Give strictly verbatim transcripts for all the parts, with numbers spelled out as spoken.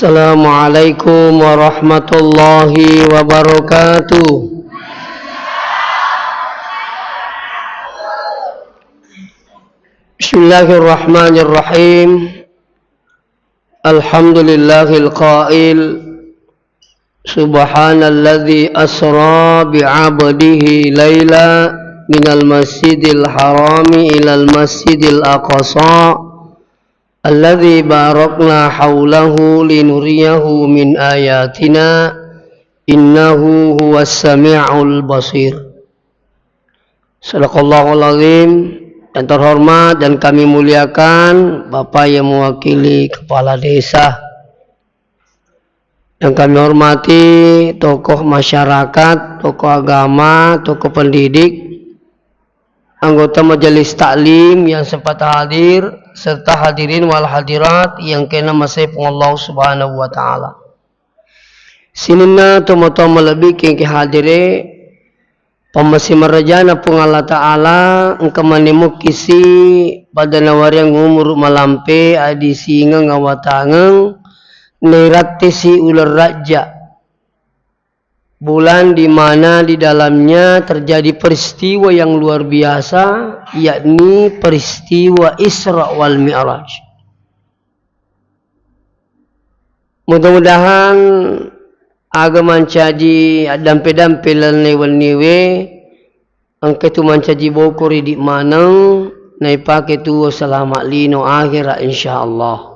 Assalamualaikum warahmatullahi wabarakatuh. Bismillahirrahmanirrahim. Alhamdulillahil qail, subhanalladzi asra bi'abdihi laila minal masjidil harami ilal masjidil aqsa alladzi barakna haulahu linuriyahu min ayatina, innahu huwas sami'ul basir. Sadaqallahul azim. Yang terhormat dan kami muliakan Bapak yang mewakili Kepala Desa, yang kami hormati tokoh masyarakat, tokoh agama, tokoh pendidik, anggota majelis taklim yang sempat hadir, serta hadirin wal hadirat yang kena masai Allah Subhanahu wa Ta'ala. Sininna tomatoa malebbi kengke hadire, pammase marajana Puang Allah Ta'ala, engka manne mukkisi pada nawariang umuru malampe, adi singeng awatangeng, nairattesi uleng rajja. Bulan di mana di dalamnya terjadi peristiwa yang luar biasa, yakni peristiwa Isra wal Mi'raj. Mudah-mudahan aga mancaji addampe-dampe lalenna wenniwe, engka tu mancaji bokori di maneng, naipake tuo selamat lino akhirat, insyaallah.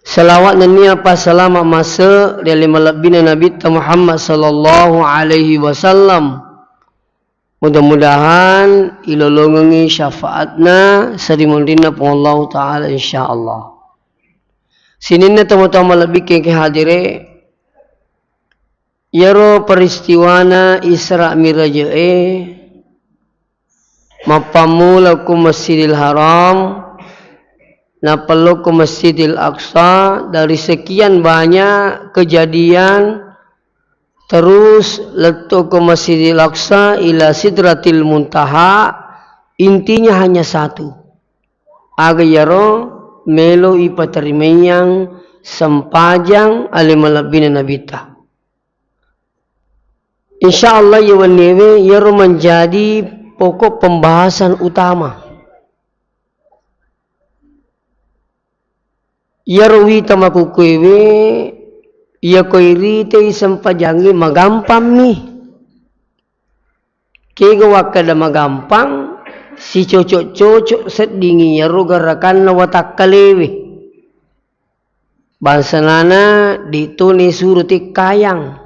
Salawat nennia passalama mase ri ale malebbina Nabitta Muhammad sallallahu alaihi wasallam. Mudah-mudahan ilolongengngi syafaatna sarimunrinna Puang Allahu Ta'ala, insyaallah. Sininna tomatoa malebbi kengke hadire, iyaro peristiwana Isra Mi'raj e, mappammula ko Masjidil Haram, nappa lao ko Masjidil Aqsa, dari sekian banyak kejadian, terus lettu ko Masjidil Aqsa ila Sidratil Muntaha, intinya hanya satu. Aga iyaro melo ipatarimaiyang sempajang ale malebbina Nabitta. Insyaallah, iya wenniewe iyaro menjadi pokok pembahasan utama. Iyaro wita makkukkuewe, iyako iritei sempajangnge magampammi. Kega wakkeda magampang, sicocok-cocok seddingi iyaro gerakanna watakkalewe. Bangsanana ditoni suro tekkayang.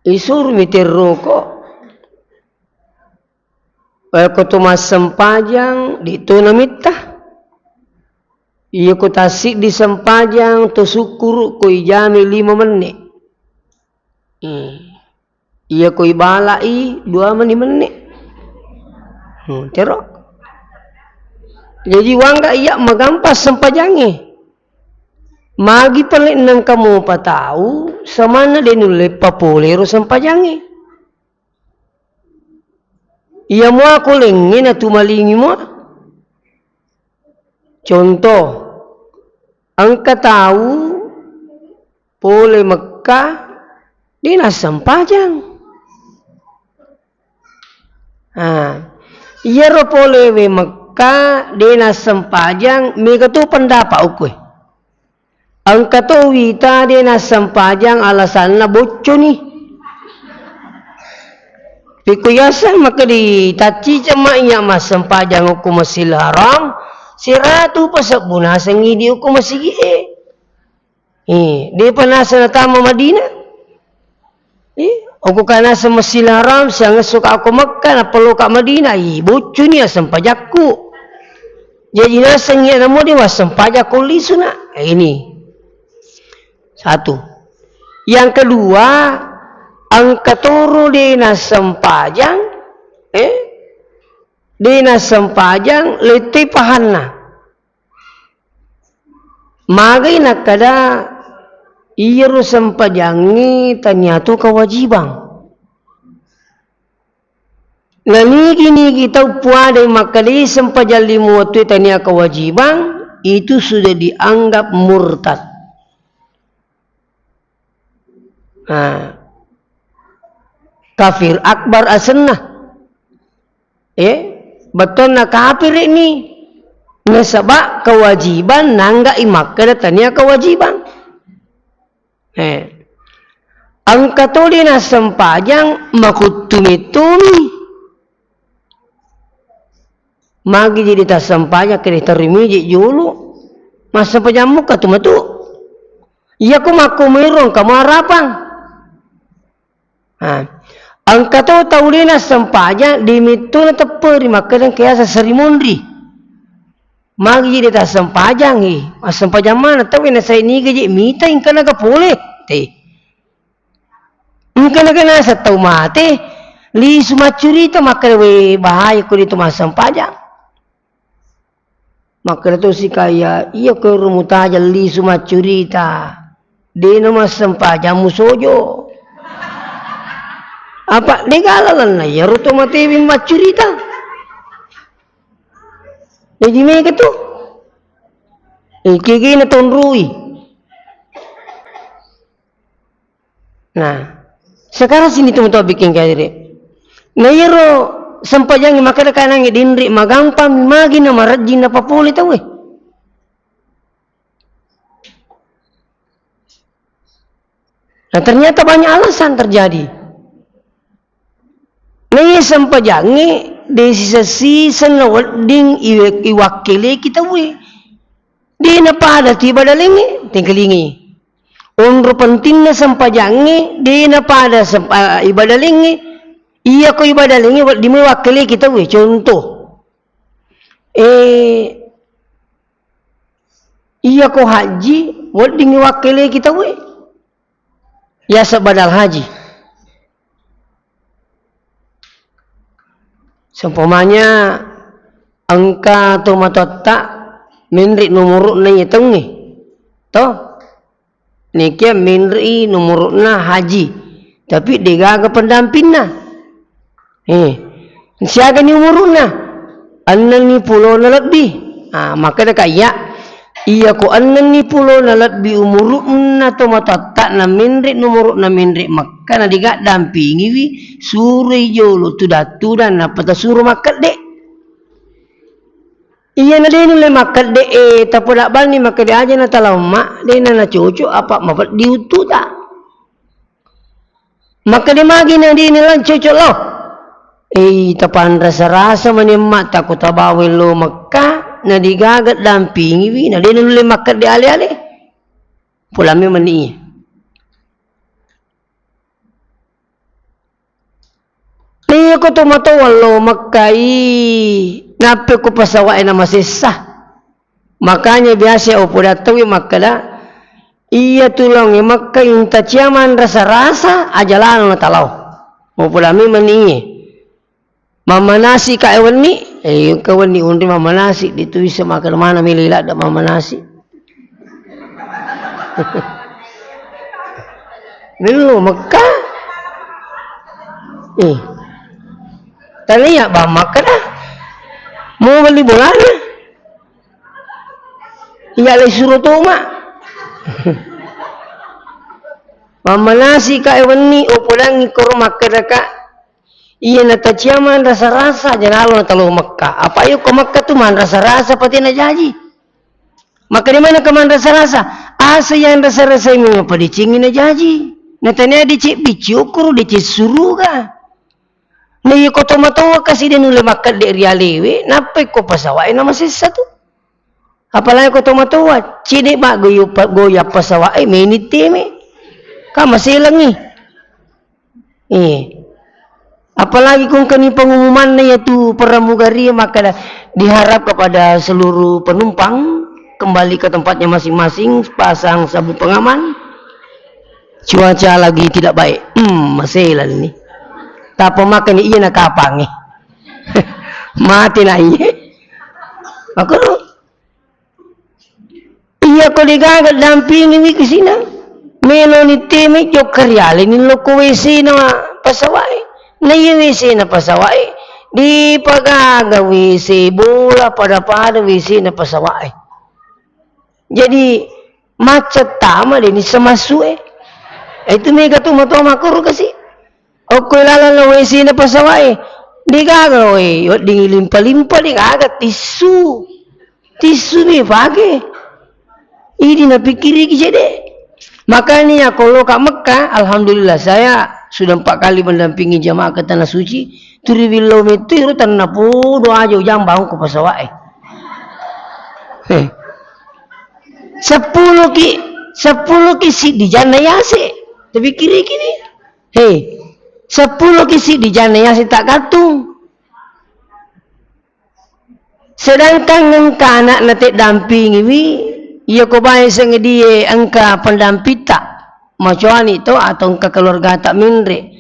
Isurumi terroko. Ko to massempajang, ditona mitta. Iyako tassiddi sempajang to sukkuru ko ijami lima menne. Hmm. Iyako ibalai dua meni menne. Hmm, tero. Jaji wangga iya magampang sempajangnge. Magi pale nengka mopa tau, samanna de nulle papole ro sempajangnge. Iya mua ko lengnge natumalingi mua. Contoh, engka tau pole Mekka, de nassempajang. Ah, iyaro polewe Mekka, de nassempajang, mega to pendapat ukkue. Engka to wita de nassempajang alasanna bocconi. Pekko yaseng maka ditacci cemma iya massempajang okko Masjidil Haram, siratu pasebbu nasengngi di okko masigi e. Eh, depa naseng natama Madinah. Eh, okko ka naseng Masjidil Haram, siangesso ka okko Mekka, nappa loka Madinah, eh, boccuni assempajakku. Jaji naseng iya namo de wassempajakku lisuna. Eh, ini. Satu. Yang kedua, engka toro de nassempajang, eh, de nassempajang, lettu pahanna. Magai nakkeda, iyaro sempajangnge tania to kewajibang. Nanigi-nigi tau puadai makkeda sempajang lima wettue tania kewajibang, itu sudah dianggap murtad. Nah, kafir akbar asenna. Eh, bettuanna kafir ini. Nasaba kewajiban nangga i makkeda tania kewajiban. Eh. Engka tuli nassempajang makuttu mettumi. Magi jadi tassempajang kede terimi je julu. Massempajang muka tu metu. Iya ku makku mero engka muarapang. Ha. Engka to tau de nassempajang di mittuna tepperi makkeda engka yaseng seri monri. Magi de tassempajang i, massempajang mana tau na sai niga je mita engka naga pole. Te. Engka naga naseng tau mate, lisu maccurita makkeda we bahaya ko de tu massempajang. Makkeda to si kaya, iya ko ero mutajang lisu maccurita. Dena massempajang musojo. Apa de gala lenna iyaro to matewi maccurita. Jadi mega tu. Eh, kegena tonrui. Nah, sekarang sini tu muto bikin kadiri. Nah, iyaro sempajangi makkeda kanangi dinri magampang magi na marajin na papole tauwe. Nah, ternyata banyak alasan terjadi. Nah, iya sempajangi de sisa-sisa na wedding iwe-, iwakkeleki tauwe. De na pada tu ibadalengnge, tengkalingi. Onro pentingna sempajangnge, de na pada sempa-, ibadalengnge. Iya ko ibadalengnge wedding muwakkeleki tauwe. Contoh. Eh, iya ko haji wedding muwakkeleki tauwe. Yaseng badal haji. Seumpamanya engka tomatoatta menre' nomoro'na iya taungnge, to? Nekia menre'i nomoro'na haji, tapi degaga pendampinna. Eh, siagani umuru'na? Ennenni pulona lebbi. Ah, makkedaka iya, iya ko ennenni pulona lebbi umuru'na tomatoatta na menre' nomoro'na menre' Mekka na degaga dampingiwi, suroi jolo tudang-tudang nappa tasuro makkedde. Iyana de nulle makkedde e, tapodabbanni makkedde aja na talaomma, de na nacoco apa mapeddi uttuta. Makkeda magi na de nala cocok lao. Eh, tapanrasa-rasa mani emma, tako tabawa lo Mekka, na degaga dampingiwi, na de nulle makkedde ale-ale. Pulami mani. Iya ko tomatoa lo Mekka i, nappa ko pesawat e na masessa. Makanya biasa upodang tauwe makkeda, iya tu laongnge Mekka i tacia manrasa-rasa, aja lalo na talao. Upodang memang ni iye. Mammanasi ka e wenni, eh, ka wenni unri mammanasi, de tu bisa makkeda mana melo ladde mammanasi. Melo Mekka. Eh. Tania bang makkeda. Mau beli bolana. Iya le suro toma. Mammanasi ka e wenni, upodangi koro makkeda ka. Iya na tacia manrasa-rasa, aja lalo na talao Mekka. Apa iyo ko Mekka tu manrasa-rasa pati na jaji. Makkeda mana ko manrasa-rasa? Asa yang rasa-rasa ini apa dicingi na jaji. Na tania dicek bicci okoro dicek suruga. Na iya ko tomatoa kasi de nulle makkedde ri alewe, nappa ko pesawat e na masessa tu. Apalagi ko tomatoa, cedde ba goyo pa-, goyang pesawat e, meni teme. Ka maselangi. Eh. Apalagi ko engkani pengumumanna yatu pramugari makkeda diharap kepada seluruh penumpang kembali ke tempatnya masing-masing, pasang sabuk pengaman. Cuaca lagi tidak baik. Hmm, maselanni. Tappa makkeda iya na kapangnge. Mate na iye. Makkoro. Iya ko degaga dampingiwi kesina. Meloni teme jokka ri aleni lokko W C na pesawat e. Na iya W C na pesawat e, dipagaga W C bola pada-pada W C na pesawat e. Jadi, macet tama deni semasue. Itu mega tu matoa makkoro kasi. Okko laleng lo W C na pesawat e. Degaga lo e, wedding limpa-limpa degaga tisu. Tisu mi pake. Idi napikkiriki cede. Makanya kalau ka Mekah, alhamdulillah saya sudah empat kali mendampingi jamaah ke tanah suci. Turi billo metu iro tanah podo aja ujang bangun ke pesawat e. Heh. Seppulo ki, seppulo ki siddi janna yase. Tapi kiri kini. Hei, seppulo ki siddi janna yase tak gantung. Sedangkan engka anakna teddampingiwi, iya ko bae sengedie engka pendampingta, macoani to atau engka keluargata menre.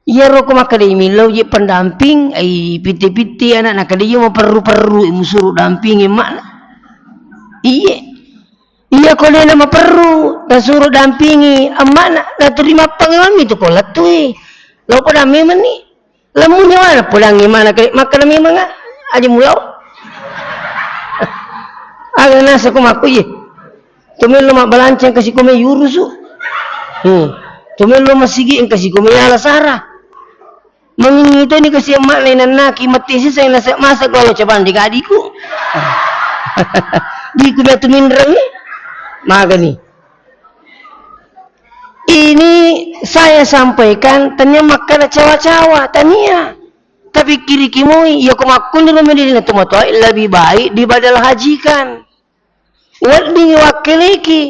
Iyaro ko makkeda millau je pendamping, ai pitti-pitti anak, nakkeda iya maperru-perru musuru dampingi emmakna. Iye. Iya ko dena maperru, tasuro dampingi emmakna, naturi mappangewammi tu ko lettui. Lo pada memang ni. Lemmu nyawana podangngi mana ke, makkeda memang, ah, aja mulao. Aga nasa ko makku, iye. Tumello mabbalanca engka sikome yurusu. Hmm. Tumello masigi engka sikome yala sara. Mengingi toni kasi emmakna inannaki, matti sisa nasa masa golo cabang di gadiku. Diku matu minrengi. Magani. Ini saya sampaikan, tania makkeda cawa-cawa, tania. Tapi kiri kimoi, iya ko makkuniro medina tomatoa, lebih baik dibadal hajikan. Wedding wakkeleki.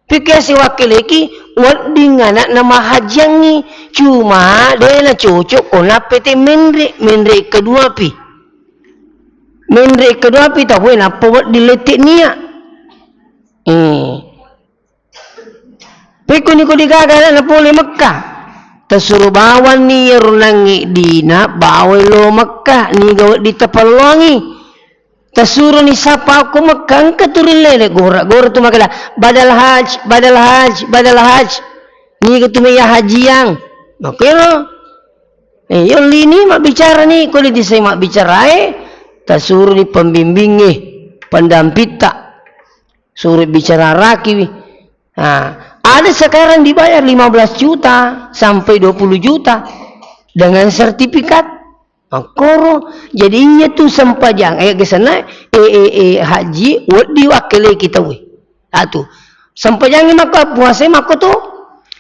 Pikir si wakkeleki, wedding anakna mahajiangi. Cuma de na cocok ko nappete menre, menre kedua pi. Menre kedua pi tahu nappa wedding lette nia. Eh. Pekkoni ko degaga anakna pole Mekka. Tasuro bawanni iyaro nangnge dina bawai lo Mekka, niga wedding tapalloangi. Tasuroni sapa ko Mekka, engka tu rilele gora-gora tu makkeda, "Badal haj, badal haj, badal haj." Niga tu mega hajiang. Makkero. Eh, yollini mabbicara ni, ko disai mabbicarae, tasuroni pembimbingnge, pendampingta. Suruh bicara rakiwi. Nah, ada sekarang dibayar lima belas juta sampai dua puluh juta dengan sertifikat. Makkoro, jadi iya tu sempajang, eh, kesana, eh, eh, eh, haji, wedding wakkeleki tauwe. Atu, sempajangi makko puasai makko tu.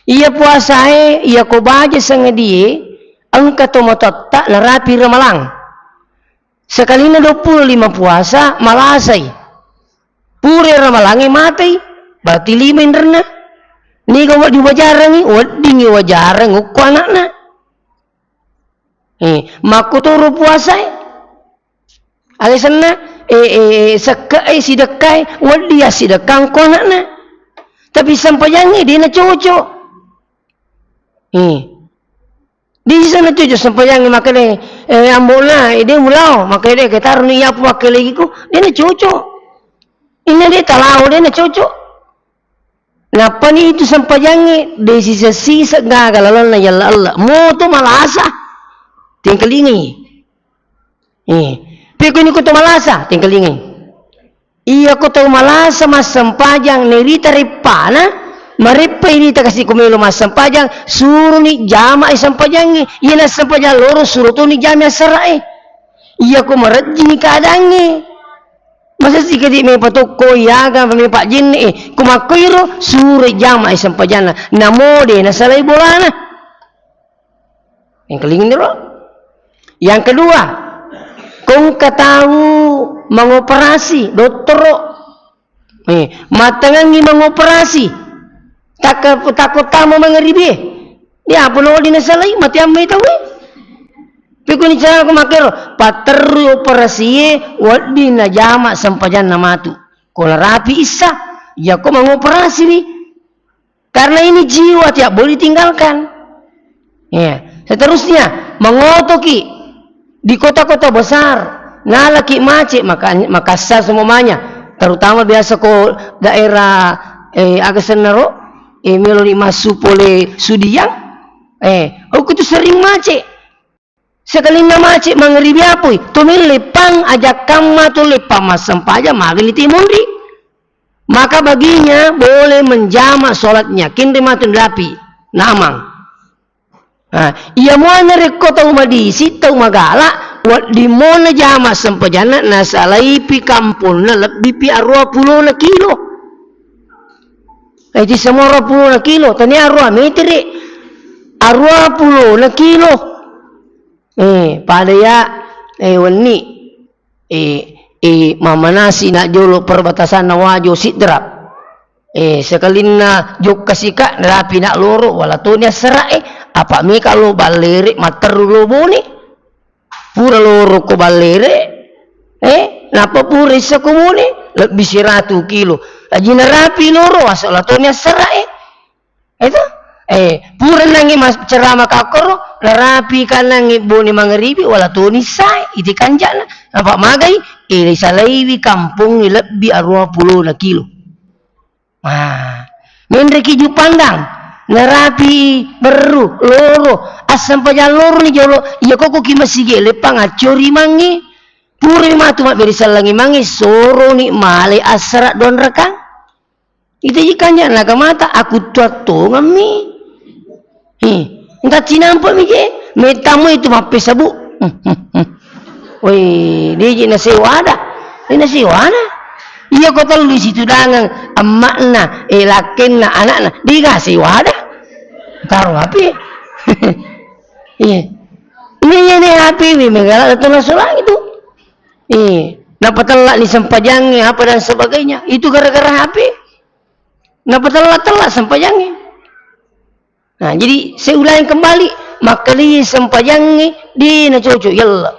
Iya puasae, iya ko baja sangedie, engka to matotta narapi ramalang. Sekalina dua puluh lima puasa, malasai. Pura ramalangnge matei, berarti lima inrenna. Niga wedding wajarangngi, weddingngi wajarang ukko anakna. Eh, makkutoro puasae. Aga senna, eh, eh, sekke'e, sidekkae, wedding assidekka engko anakna. Tapi sempajangnge dena cocok. Eh. Di sana cocok sempajangnge makkeda, eh, ambo'na, eh, de mulao, makkeda, eh, ketaroni yapu makkelegiku, dena cocok. Inna de talao, dena cocok. Nappani itu sempajangnge, de sisa-sisa gaga lalonna yalla Allah. Moto malasa. Tengkalingai. Eh, pekko ni ko to malasa, tengkalingai. Iya ko tau malasa massempajang, nairita reppana, mareppa irita kasi ko melo massempajang, suroni jama'i sempajangnge. Iya nassempajang loro, suro toni jama'i assara'e. Iya ko marejjini keadaangnge. Masa sikedi me patokko, iya aga me pajenne, eh, ko makkoiro, suroi jama'i sempajanna. Namo de nasalai bolana. Yang kelingin dulu. Yang kedua, kongka tau mangoperasi, dottoro. Eh, mattengengi mangoperasi. Takka-, takko tama mangeribi. Dia apa lo dinasalai, mati ammai tau. Pikuni cara ko makero, paterru operasie, wedding najama sempajanna matu. Ko narapi issa, iya ko mangoperasi ni. Karena ini jiwa tidak boleh ditinggalkan. Ya. Seterusnya, mengotoki di kota-kota besar, nalaki macet, maka, Makassar semuanya, terutama biasa ko daerah, eh, aga sennaro, eh, meloni massu pole Sudiang, eh, aku tu sering macet. Sekalinna macet mangeribi apoi, to melle pang ajakkamma to leppang massempajang magani te monri. Maka baginya boleh menjama sholatnya. Kinri matu narapi, namang. Nah, iya muana rekko tau madisi, tau magala, wedding mo najama sempajanna, nasalaipi kamponna lebbipi arua pulona kilo. Eh, di semua arua pulona kilo, tania arua metere, arua pulona kilo. Eh, pada ya, eh, wenni. Eh, eh, mamanasi na jolo perbatasanna Wajo Sidrap. Eh, sekalinna jokka sika, narapi na loro, wala toni assara, eh, apa meka lo Ballere, matteru lo Bone. Pura loro ko Ballere, eh, napa pura issa ko Bone, lebbi siratu kilo. Aji narapi loro, wasa la toni assara, eh. Itu, eh, pura nangi mas-, ceramah kakkoro, narapi kanangi Bone mangaribi, wala toni sai, iti kanjana. Apa magai, eh, salaiwi kampongnge lebbi arua pulona kilo. Ah, menreki Jupandang, narapi Berru, loro, assempajang loro ni jolo, iya koko ki masigi leppang accori mangi, purami matu mabbere sellangi mangi, soroni male assara duanrakang. Ita ji kanja naga mata, aku tuattongammi. Hi, engka cinampa mi je, mettamu itu mappesabuk. Woi, deji nasewada. Ini nasewada. Iya ko tellu situ dangang, emakna, eh, lakkenna, anakna. Dega sewada. Tarung api. Iya. Ini, ini api, wi, megala tu nasolang itu. Iya. Napatella ni sempajangi, apa dan sebagainya. Itu gara-gara H P. Napatella-tella sempajangi. Nah, jadi saya ulangi kembali, makkalii sempajangnge, de na cocok, yalla.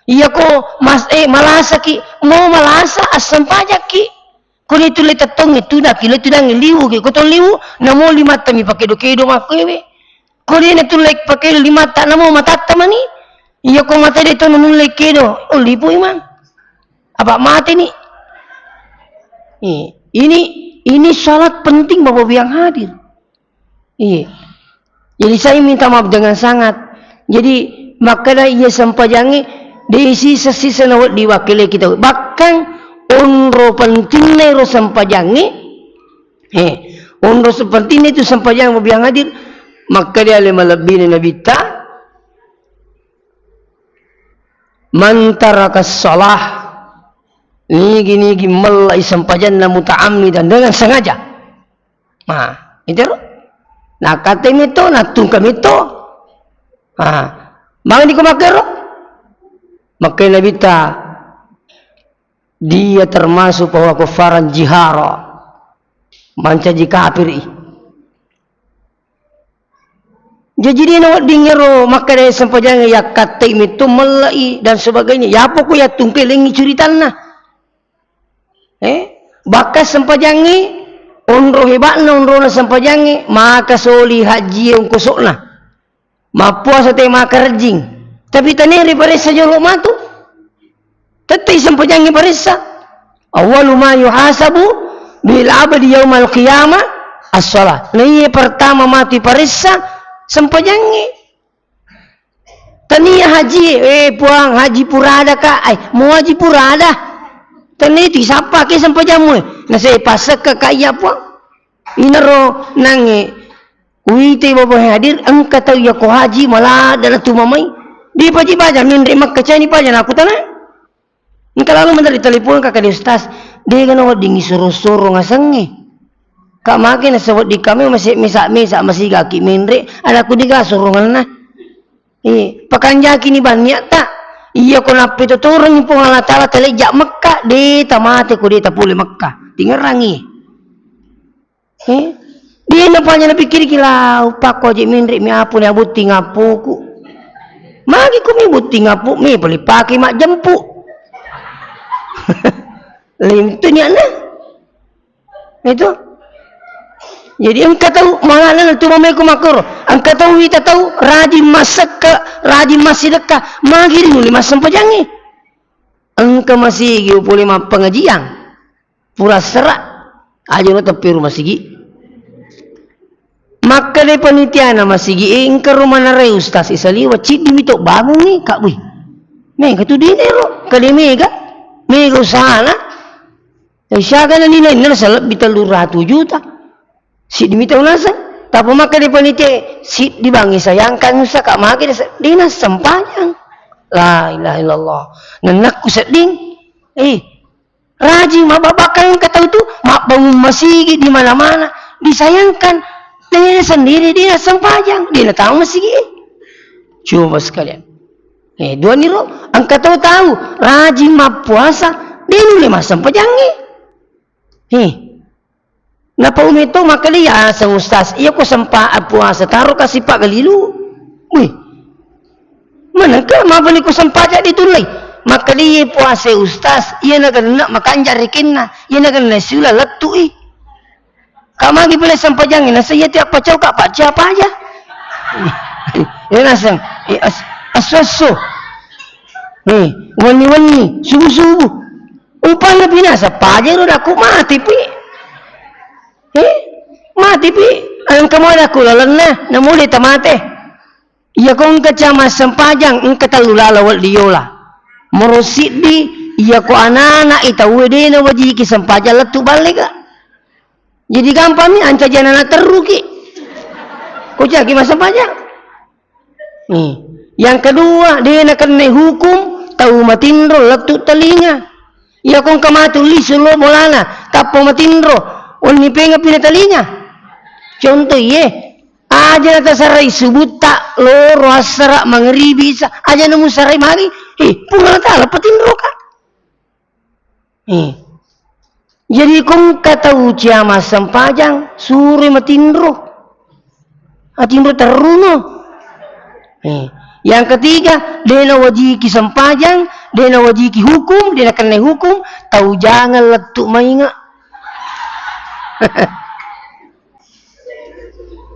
Iya ko mas-, eh, malasaki, mau malasa, assempajakki. Ko de tulle tettong itu, daki le tudang liwu ki, ko tong liwu, namo limatta mi pakedo-kedo makko ewe. Ko de na tulle pakedo limatta, namo matatta mani. Iya ko mata de to nulle kedo, oh, lipu imang. Apa mate ni? Eh, ini, ini salat penting Bapak Ibu yang hadir. Iya. Jadi saya minta maaf dengan sangat. Jadi, makkeda iya sempajangnge, de sisa-sisa na wedding wakkele kita. Bahkan, onro pentinna ero sempajangnge, eh, onro sepentinna itu sempajang, Bapak yang hadir, makkeda ale malebbina Nabitta, "Man tarakas shalah," nigi-nigi mellai sempajanna muta'ammidan, dengan sengaja. Nah, itu ro. Nah, kata mito, nah, tungka mito. Nah, mangni ko makkero? Makkai Nabitta, dia termasuk bahwa kufaran jihara. Mancaji kafiri. Jaji, de na wedding ero makkeda sempajangnge yakkattai metto mellai dan sebagainya. Yapo ko yattungke lengngi curitanna. Eh, bakka sempajangnge, onro heba'na onrona sempajangnge, maka soli hajjie ongkoso'na. Mappuasa te makarejjing. Tapi tanere paressa jolo matu. Tette isempajangngi paressa. Awwalu ma yuhasabu bil abdi yaumal qiyamah as-shalah. Naiye pertama matu paressa sempajangngi. Tania haji, eh, Puang, haji purada ka, eh, mau haji purada. Tania itu sappa ke sempajammu, eh. Nasai pasekka ka iya, Puang. Inaro nangnge. Uwite Bapak hadir, engka tau iya ko haji, maladda na tu mamai. Di paji baja, menre Mekka cani paja, naku tana. Engka lalu menteri telepon ka, kade Ustaz, dega na wedding isoro-soro ngasengnge. Ka make na sewedding kami masih mesa-mesa, masih gaki menre, anakku dega soronganna. Eh, pakanjaki ni banyak tak? Iya ko nappi totoreng Puang Allah Taala talejja Mekka, de tamate ko de tapole Mekka. Tingerangi. Eh? Dena panya napikkiriki, "Lau, pakko aje menre mi apu ni abutting apuku." Magi ko mi butting apu, mi pali pake majjempu. Lintu nianna. Itu. Jadi engka tau manana tu mamai ko makkoro. Engka tau wita tau rajin massekka, rajin massidekka, magi rinuli massempajangngi. Engka masigi upole mappengajiang. Pura sera, aja no teppe rumah sigi. Makkeda panitiana masigi, "Eh, engka rumah narai Ustaz Isaliwa, ciddi mi to bangungi, Kak, wih." Mega tu dinero, kade mega, mega usahana. Eh, siaga na nilainna naseng lebbi tellu ratu juta. Siddi mi tau naseng. Tappa makkeda panitia, siddi bangngi sayangkan usaha ka magi naseng, de' nassempajang. La ilaha illallah. Nennakku sedding. Eh, rajing mabbabakkang engka tau tu, mabbangun masigi di mana-mana, disayangkan, de' sendiri de' nassempajang, de' natama masigi. Coba sekalian. Eh, dua niro, engka tau tau, rajing mappuasa, de' nulle massempajangnge. Eh, Napaume to makkedai, "Aseng Ustaz, iya ko sempa puasa, taro kasi paggalilu." Wih. Manengka mabali ko sempajang ditullei. Makkedai, "Puasa Ustaz, iya nagenna makanja rekenna, iya nagenna siula lettui." Ka magi pole sempajangnge, nasa iya tiap pacau ka pacau apa aja. Iya naseng, eh, as-, asso-asso. Eh, wenni-wenni, subuh-subuh. Upanna pinasa pajero, nakku mati pi. Eh, mati pi. Engka mua nakku lalenna, namule tamate. Iya ko engka ca massempajang, engka tellu lala wedding yola. Moro siddi, iya ko anana i tauwe de' nawajiki sempajang lettu balleka. Jadi gampang mi, ancaji anana terruki. Ko caki massempajang. Nih. Yang kedua, de' nakennai hukum tau matinro lettu telinga. Iya ko engka matu lisu lo bolana, tappa matinro, wenni penga pina telinga. Contoh iye, aja natasarai subutta loro, assara, mangribi, isa, aja namusarai magi, eh, Puang Allah Taala patinroka. Eh. Jadi ko engka tau cia massempajang, suroi matinro. Atinro terruno. Eh. Yang ketiga, de' nawajiki sempajang, de' nawajiki hukum, de' nakennai hukum, tau jangeng lettu mainga.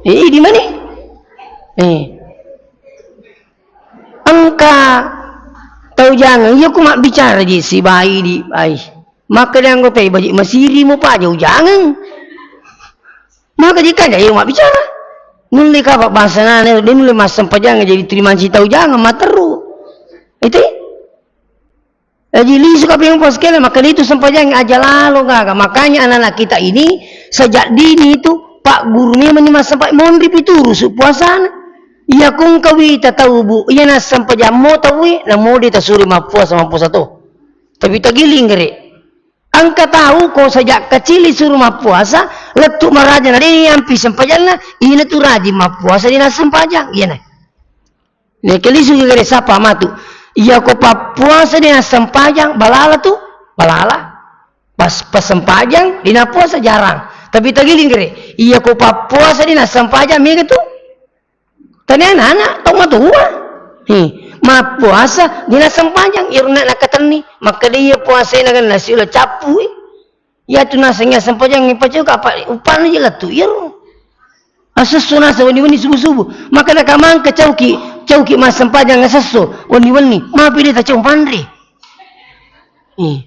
Eh, di mana? Eh. Engka tau jangeng, iya ku mabbicara ji sibawa idi, ai. Makkeda anggotai baji masiri mo paja ujangeng. Maka jika aja iya mabbicara. Nulle ka bahasa nane, de' nulle massempajang jadi terima si tau jangeng, materru. Itu. Jaji lisu ka pemeng pos kele, makkeda itu sempajang aja lalo gaga. Makanya anak-anak kita ini sejak dini itu, Pak Guru memang ni massempajang, monri pituru su puasana. Iya ko engka wita tau, Bu, iya nassempajang mo tau e, namo de' tasuro mappuasa, mappuasa to. Tapi tagiling gere. Engka tau ko sejak kecil disuruh mappuasa, lettu maraja na de' yampi sempajanna, ina tu rajin mappuasa de' nassempajang, iya na. Nekke lisu gere sapa matu. Iya ko pappuasa de' nassempajang, balala tu, balala. Pas, pas sempajang, de' nappuasa jarang. Tapi tagiling gere, iya ko pappuasa de' nassempajang, mega tu. Tania anak-anak, tau matua. Hi, mappuasa, de' nassempajang, iyaro na nakatenni. Makkeda iya puasa na kan nasi ula cappu, eh. Iya tu naseng iya sempajang, ipacau ka apa, upana je lettu, iyaro. Asesso naseng wenni-wenni subuh-subuh. Maka nakamangka cauki, cauki massempajang asesso wenni-wenni. Mapi de' tacau panre. Eh.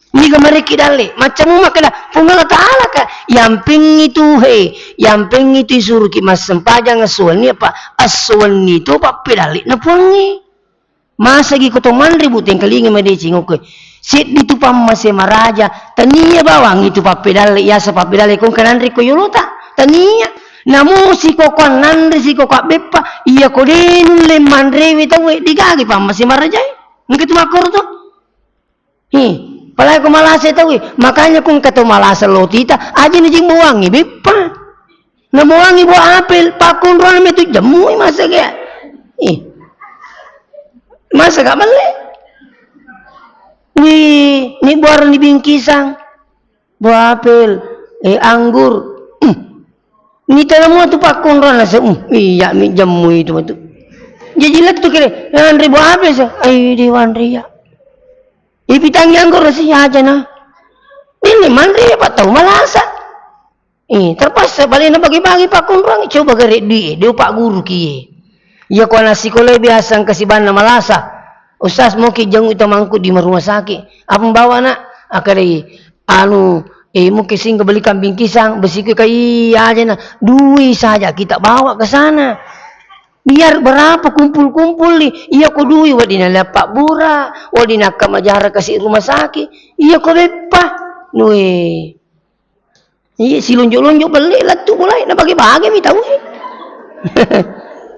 Niga marekki dalle, maccamu makkeda, Puang Allah Taala ka, yampengngi tu he, yampengngi tu isuruki massempajang esso wenni apa, esso wenni to pappedalle na Puangnge. Masagi ko to manre bu tengkalinga madeceng okko. Seddi tu pammase maraja, tania bawang itu pappedalle, iasa pappedalle ko engka nanre ko yolota, tania. Namo sikokoang nanre, sikokoang beppa, iya ko de' nulle manrewe tauwe, digagi pammase marajae. Engka tu makkoro to. Hi, palagi ko malasa tauwe, makanya ko engka tau malasa lotita, aja na jeng boangi beppa. Na boangi buah apel, pakkonrona metu jemmui masa ke. Ih. Masa gak melle? Ni, ni buah ni bingkisang. Buah apel, eh, anggur. Hmm. Ni tanamu tu pakkonrona se, hmm, iya mi jemmui itu matu. Jadi lettu kere, nanre buah apel se. Ayo di wanre ya. Ipitangngi anggoro si aja na. Ini manre ya, Pak, tau malasa. Eh, terpaksa balik na bagi-bagi pakkonroang, coba gare dui, dia Pak Guru kie. Iya ko anak sekolah biasa engka sibanna malasa. Ustaz, mau ki jenguk temanku di rumah sakit. Apa bawa nak? Akadai, anu, eh, mungkin singgah beli kambing kisang, besiku kai aja na. Dui saja kita bawa ke sana. Biar berapa kumpul-kumpul ni, iya ko dui wedding naleang pabbura, wedding nakkamajara kasi rumah sakit, iya ko beppa. Nue. Iya, silonjo-lonjo belle lettu bolai, na bage-bage mi tau.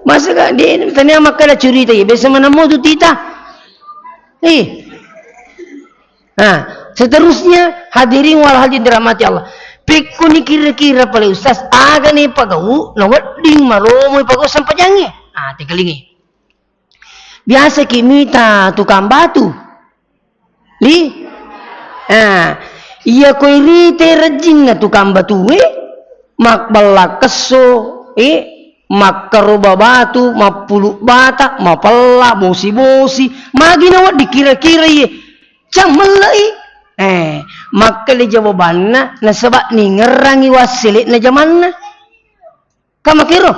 Masa ka de tania makkeda curita, iya, biasa manammo tu tita. Eh. Nah, seterusnya, hadirin wal hadirat dirahmati Allah. Pekkoni kira-kira pale Ustaz, aga ni pagau, na wedding maromo pagau sempajangnge. Ah, tekalingi. Biasa ki mita tukang batu. Li? Ah, iya ko irite rejjinna tukang batue, mabballa kesso, eh, makkaroba batu, mappulu bata, mapella, bosi-bosi, magi na wedding kira-kira iye. Cang mellei. Eh, makkeda jawabanna, nasaba ningerrangi wassele'na jamanna. Ka makkiro,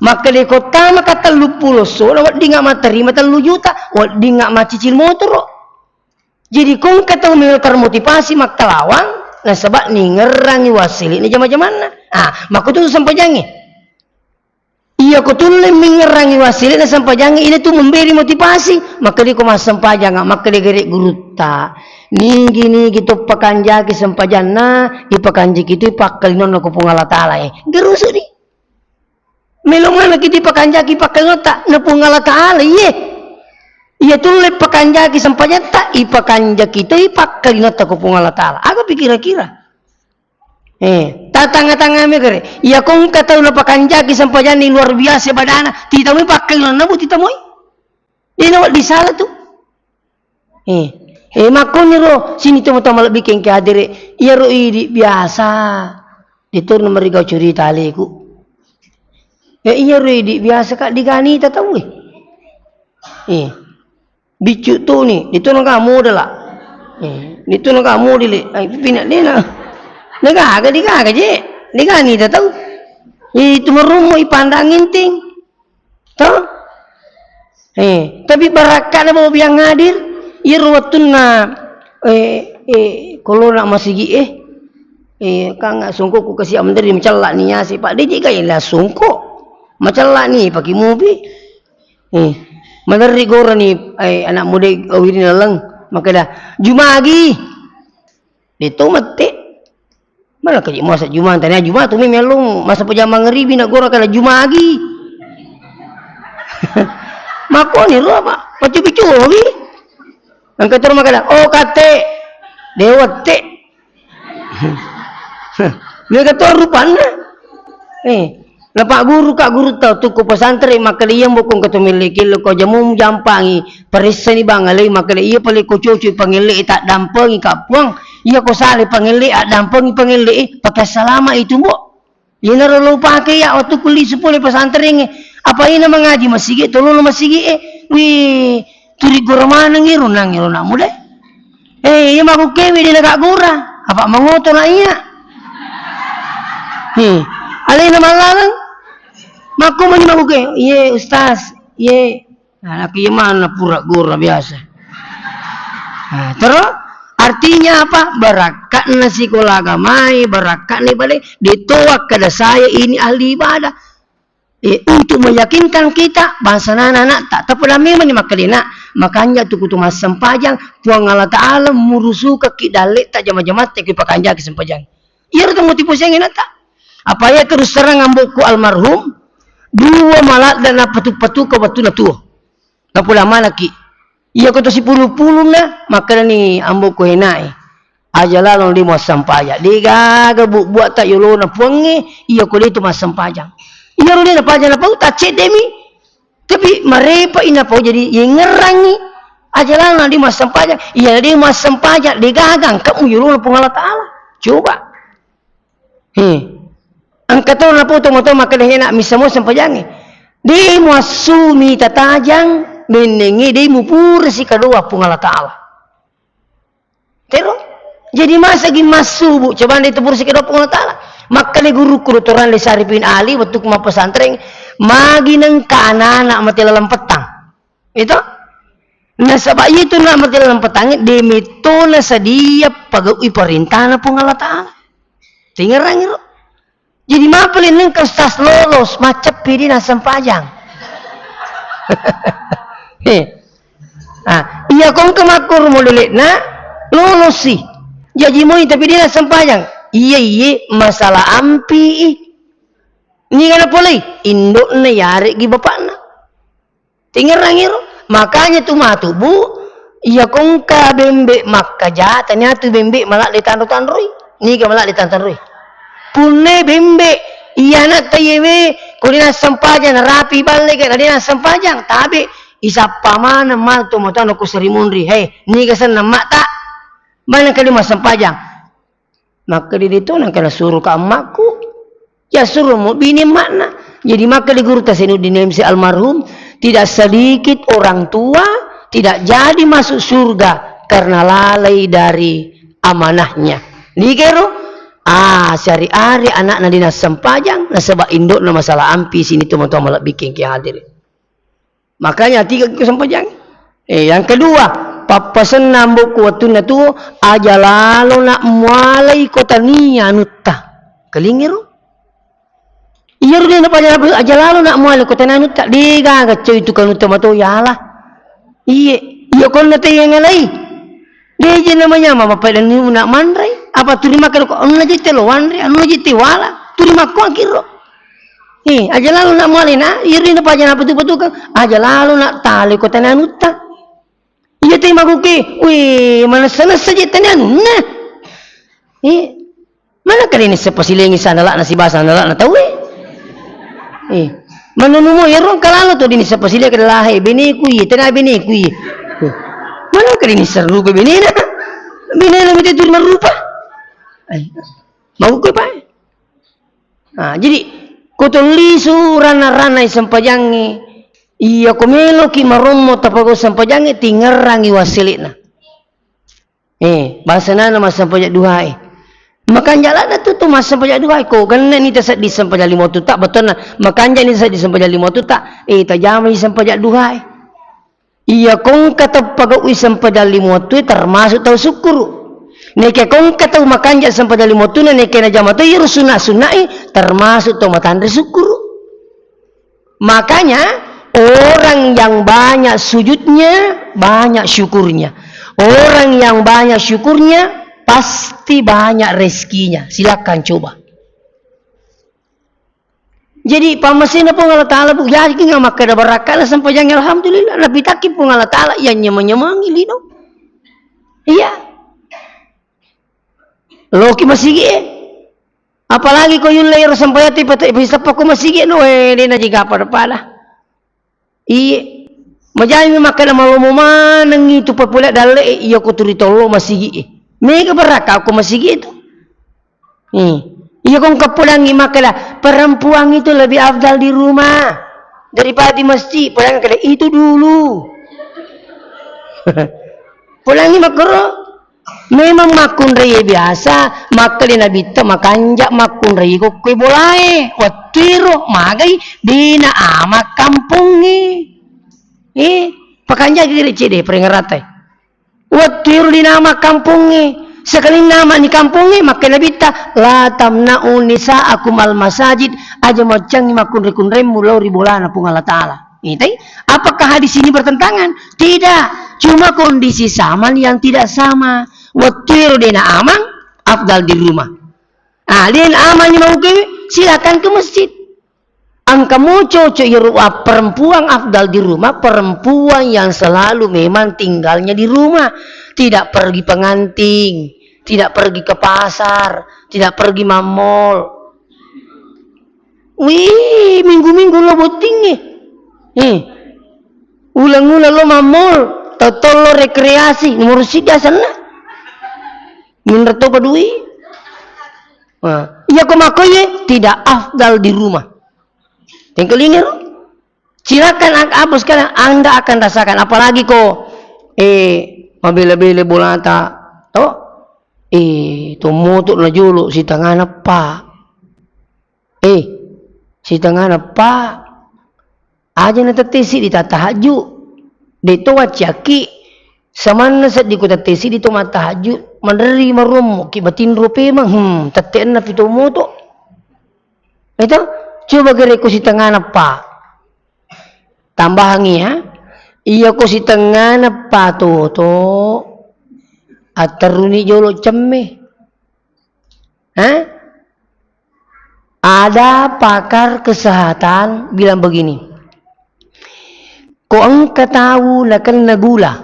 makkeda ko tama ka telluppulo esso, na weddinga matterima tellu juta, weddinga maccicil motoro. Jadi ko engka tau melo termotivasi makkalawang, nasaba ningerrangi wassele'na jama-jamanna. Ah, makkutu sempajangnge. Iya ko tulle mingerrangi wassele'na sempajangnge, ina tu memberi motivasi, makkeda ko massempajanga, makkeda gere gurutta. Nigi-nigi to pakanjaki sempajanna, ipakanjaki tu pakkalinonna ko Puang Allah Taala e. Gerusu di. Melo maneng ki dipakanjaki pakkalinotta na Puang Allah Taala, iye. Iya tulle pakanjaki sempajatta, ipakanjaki toi pakkalinotta ko Puang Allah Taala. Aga pi kira-kira? Eh, tatanga-tanga megere. Iya ko engka tau napakanjaki sempajanna luar biasa badana, titamoi pakkalinonna bu titamoi. De na wedding sala tu. Eh, eh, makkoniro sini tomatoa malebbi kengke hadere, iyaro idi biasa. Detorno marigau curita aleku. Eh, iyaro idi biasa ka diganita tauwe. Eh, biccu toni, detorno ka modala. Eh, detorno ka modile. Ai pina dena. Degaga, degaga je. Diganita tau. Eh, itu marummo ipandang enteng. Toh? Eh, tapi barakka'na bawa biang hadir, iyaro wettunna, eh, eh, kolona masigi, eh, eh, kanga songkokku kasi amderi macella ni yase, Pak, de jega ila songko. Macella ni paki mupi. Eh, maderri gora ni, eh, anak muda wirina leng, makkeda, "Jumagi." De to mette. Mana kaji masa Juma, tania Juma tu mi melong masa pejama ngeribi na gora kala Jumagi. Makoni ro apa? Pacu-picu wi. Engka turu makala, "Oh, kate." Dewette. Mega to rupanna. Eh, napagguru ka gurutta tu ko pesantren, makkeda iya mbokko engka to melle kello ko jamu jampangi, paressani bang alai, makkeda iya pale ko cocok pangelle taddampengi ka Puang, iya ko sale pangelle addampengi pangelle e, pake salama itu mbok. Iyanaro lo pake ya waktu kuli sepuluh pesantren e. Apa ina mangaji masigi, tololo masigi e. Wih, turi gora maneng iro nang iro namu deh. Eh, iya makkukkewe de nakaggura, apa mangoto na iya. He, alena mallaleng. Makko mani makkukke, "Iye, Ustaz, iye." Nah, nakku iya mana pura gora biasa. Nah, terus artinya apa? Barakka'na sikola agamai, barakka'na bale, de to wakkeda saya ini ahli ibadah. Eh, untuk meyakinkan kita, bangsa nana anak tak, tapi memang ni makkalena, makanya tu kutu massempajang, Puang Allah Ta'ala murusukaki dalle tak jama-jama tak pakanjaki sempajang. Iya tu motivasi yang enak tak? Apa ya terus terang ambokku almarhum, dua maladda na patu-patu ke waktu na tua. Napula manaki. Iya ko to sipulu-pulunna, makkedani ambo'ku enae, "Aja lalong de muassampajang. De gaga bu-, buatta yolona Puangnge, iya ko de to massempajang." Iyaro de napajang napau, tacceddemi. Tapi marepa inapau jadi yengngerangi. Aja lalong de muassampajang. Iya de muassampajang, de gaga engka mu yolona Puang Allah Ta'ala. Coba. He. Engka to napoto moto makkeda hena missamo sempajangnge. De muassumi tatajang mennengnge de mupura sikadoa Puang Allah Ta'ala. Tero? Jadi masa gi massubu coba de tupura sikadoa Puang Allah Ta'ala. Makkeda gurukku Doktor Andes Arifin Ali waktu ku mappesantreng, magi nengka anak-anak mate laleng pettang. Itu? Nasaba iya tu na mate laleng petangnge, de metto nasadia pagau'i parentana Puang Allah Ta'ala. Tingerangi ro. Jadi mapale nengka ustaz lolos, macceppi di nasempajang. He. Ah, iya kongke makkoro modelekna, lolosi. Jaji moi tapi de' nassempajang. Iya, iya, masalah ampi i. Niga napolei? Indo'na yare'gi bapa'na. Tingerrangi ro. Makanya tu matu, Bu, iya ko engka bembe makkaja, tania tu bembe maladde tanro-tanroi. Niga maladde tanro-tanroi? Punna bembe, iya anatta iyewe, ko de' nassempajang, narapi balle ga, na de' nassempajang, tabe, isappa maneng matu tomatoanna ko seri munri. Hei, niga senna emma'ta? Maneng kali massempajang. Makkeda de' to, nangka nasuroka emma'ku. Ya suromo bini emma'na. Jadi makkeda gurutta Zainuddin M C almarhum, tidak sedikit orang tua tidak jadi masuk surga karena lalai dari amanahnya. Niga ero? Ah, siari-ari anakna de' nassempajang, nasaba indo'na masalah ampi, sini tomatoa malebbi engka hadiri. Makanya tiga ko sempajang. Eh, yang kedua, pappasenna ambo'ku wettunna tuo, aja lalo na mualai ko tania anutta. Kelingiro? Iyaro de' napaja, aja lalo na mualai ko tania anutta. De' gaga coy tu kanutta mato yala. Iye, iya konna te yang alai. De' je namanya mama pada ni una manre. Apa turi makan ko anu aja te lo wanre, anu aja te wala. Turi makko akiro. Eh, aja lalo na mualena, iri na paja na patu-patukang, aja lalo na tale ko tania anutta. Iya te maguke, wih, manessa-nessa je tania anunna. Eh, mana kali ni sepasilengi sana lak na sibasa na lak na tawe. Eh, manunu mo ero kalalo to dini sepasilengi ke lahe, beneku iye, tena beneku iye. Eh, mana kali ni serupa benena. Benena mite turi marupa. Eh, maguke pae. Nah, jadi, ko tollisu ranna-ranna sempajangnge, iya ko meloki marommo tapagau sempajangnge, tingerrangi wassele'na. Eh, bahasana massempajang duhae. Makanja ladda tu, tu massempajang duhae, ko genne ni taseddi sempajang lima watutta, betonna, makanja ni taseddi sempajang lima watutta, eh, tajamai sempajang duhae. Iya kongka tau pagaui sempajang lima wattue termasuk tau sukkuru. Neke kongka tau makanja sempajang lima wattuna, neke najama to iyaro sunna-sunnae termasuk tau matanre sukkuru. Makanya orang yang banyak sujudnya, banyak syukurnya. Orang yang banyak syukurnya pasti banyak rezekinya. Silakan coba. Jadi, pammasena Puang Allah Ta'ala, Bu, yakin makkeda barakka'na sempajang, alhamdulillah, napitakki Puang Allah Ta'ala, iya nyameng-nyamengi lino. Iya. Loki masigi e. Apalagi ko yulle ero sempajang ti pate-, pisappa ko masigi e, no, eh, de' najiga pada-pada. Iye, majami makkeda malomo manengngi tu papole dalle'e, iya ko turi tollo masigi'e. Mega barakka ko masigi'e tu. Hmm. Iya ko engka podangngi makkeda, perempuan itu lebih afdal di rumah daripada di masjid. Podang makkeda, itu dulu. Podangngi makkoro. Memang makkunraie biasa, makkeda Nabitta makanja makkunraie kokkoi bolae. Wettuero magai dena ama kampongnge. Eh, pakanja gere cede peringeratai. Wettuero dena ama kampongnge. Sekalinna ama ni kampongnge, makkeda Nabitta, "La tamna'u nisa'akum al masajid," aja muaccangi makkunrai-kunraimmu lao ri bolana Puang Allah Ta'ala. Itai, apakah hadis ini bertentangan? Tidak. Cuma kondisi zaman yang tidak sama. Wettuero dena amang, afdal di rumah. Ah, dena amang ni mau ke, silakan ke masjid. Engka mo cocok iyaro, ah, perempuan afdal di rumah, perempuan yang selalu memang tinggalnya di rumah, tidak pergi pengantin, tidak pergi ke pasar, tidak pergi mamol. Wih, minggu-minggu lo bottingnge. Eh. Uleng-uleng lo mamol, tau tollo rekreasi, nomor sida senna. Minre topa dui. Nah, iya ko makkoye tidak afdal di rumah. Tengkelingi ro. Silakan ang-, apa sekalian Anda akan rasakan, apalagi ko, eh, mabele-bele bolata, to? Eh, to moto na jolo sitengana pa. Eh, sitengana pa. Aja na tette siddi ta tahajju. De to wacciakki samanna seddi ko tette siddi to mattahajju, manreri marommo ki batinro pemeng. Hmm, tette enna pi to moto. Itu, coba gere ko sitengana pa. Tambahangi ya. Iya ko sitengana pa toto. Atterruni jolo cemme. Eh? Ada pakar kesehatan bilang begini, ko engka tau nakenna gula,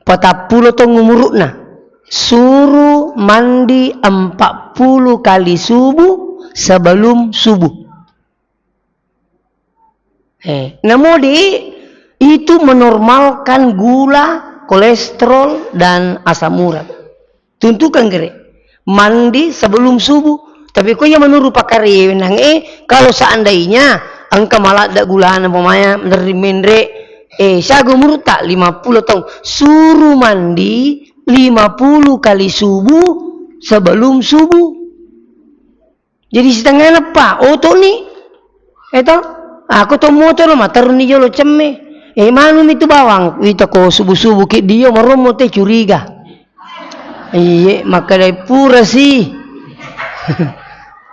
patappulo taung umuru'na, suru mandi empat puluh kali subuh sebelum subuh. Eh, namo di itu menormalkan gula, kolesterol, dan asam urat. Tuntukan gere, mandi sebelum subuh. Tapi ko iya menurut pakar wenang, eh, kalau seandainya engka maladda gulana pemaya menderri menre, eh, siaga umurta lima puluh tahun, suruh mandi lima puluh kali subuh sebelum subuh. Jadi sitengngana pa, oto'ni. Eh to? Aku to motoro materuni jolo cemme. Eh, manumi tu bawang, wita ko subuh-subuh ki dio marommo te curiga. Iye, makkeda pura si.